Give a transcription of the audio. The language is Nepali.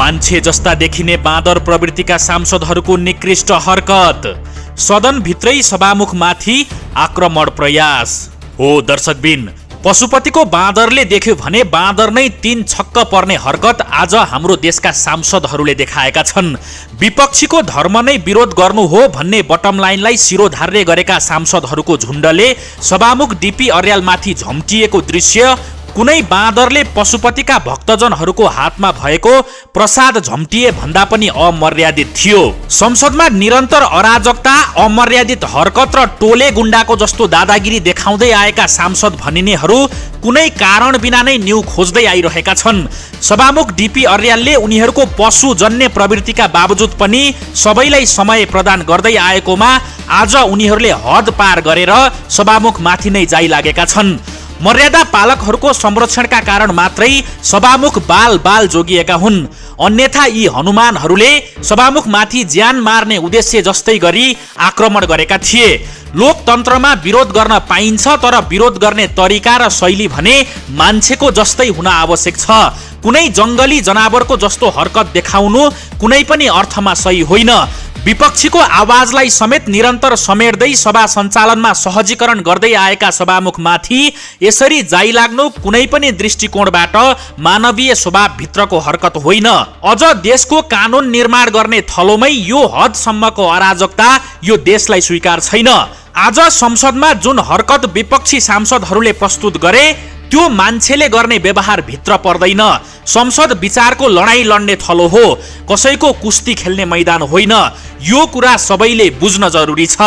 मान्छे जस्ता देखिने बाँदर प्रवृत्तिका सांसदहरूको निकृष्ट हरकत, सदनभित्रै सभामुखमाथि आक्रमण प्रयास। हो दर्शकबिन, पशुपतिको बाँदरले देख्यो भने बाँदर नै तीन छक्क पर्ने हरकत आज हाम्रो देशका सांसदहरूले देखाएका छन्। विपक्षीको धर्म नै विरोध गर्नु हो भन्ने बटम लाइनलाई शिरोधार्य गरेका सांसदहरूको झुण्डले सभामुख डीपी अर्यालमाथि झम्टिएको दृश्य कुनै बाँदरले पशुपतिका भक्तजनहरूको हातमा भएको प्रसाद झम्टिए भन्दा पनि अमर्यादित थियो। संसदमा निरन्तर अराजकता, अमर्यादित हरकत र टोले गुण्डाको जस्तो दादागिरी देखाउँदै आएका सांसद भनिनेहरू कुनै कारण बिना नै न्यु खोज्दै आइरहेका छन्। सभामुख डीपी अर्यालले उनीहरूको पशुजन्य प्रवृत्तिका बावजुद पनि सबैलाई समय प्रदान गर्दै आएकोमा आज उनीहरूले हद पार गरेर सभामुखमाथि नै जाइलागेका छन्। मर्यादा पालकहरूको संरक्षणका कारण मात्रै सभामुख बाल बाल जोगिएका हुन्, अन्यथा यी हनुमानहरूले सभामुखमाथि ज्यान मार्ने उद्देश्य जस्तै गरी आक्रमण गरेका थिए। लोकतन्त्रमा विरोध गर्न पाइन्छ, तर विरोध गर्ने तरिका र शैली भने मान्छेको जस्तै हुन आवश्यक छ। कुनै जंगली जनावरको जस्तो हरकत देखाउनु कुनै पनि अर्थमा सही होइन। विपक्षीको आवाजलाई समेत निरन्तर समेट्दै सभा सञ्चालनमा सहजीकरण गर्दै आएका सभामुखमाथि यसरी जाइलाग्नु कुनै पनि दृष्टिकोणबाट मानवीय स्वभावभित्रको हरकत होइन। अझ देशको कानुन निर्माण गर्ने थलोमै यो हदसम्मको अराजकता यो देशलाई स्वीकार छैन। आज संसदमा जुन हरकत विपक्षी सांसदहरूले प्रस्तुत गरे त्यो मान्छेले गर्ने व्यवहार भित्र पर्दैन। संसद विचारको लडाईँ लड्ने थलो हो, कसैको कुस्ती खेल्ने मैदान होइन। यो कुरा सबैले बुझ्न जरुरी छ।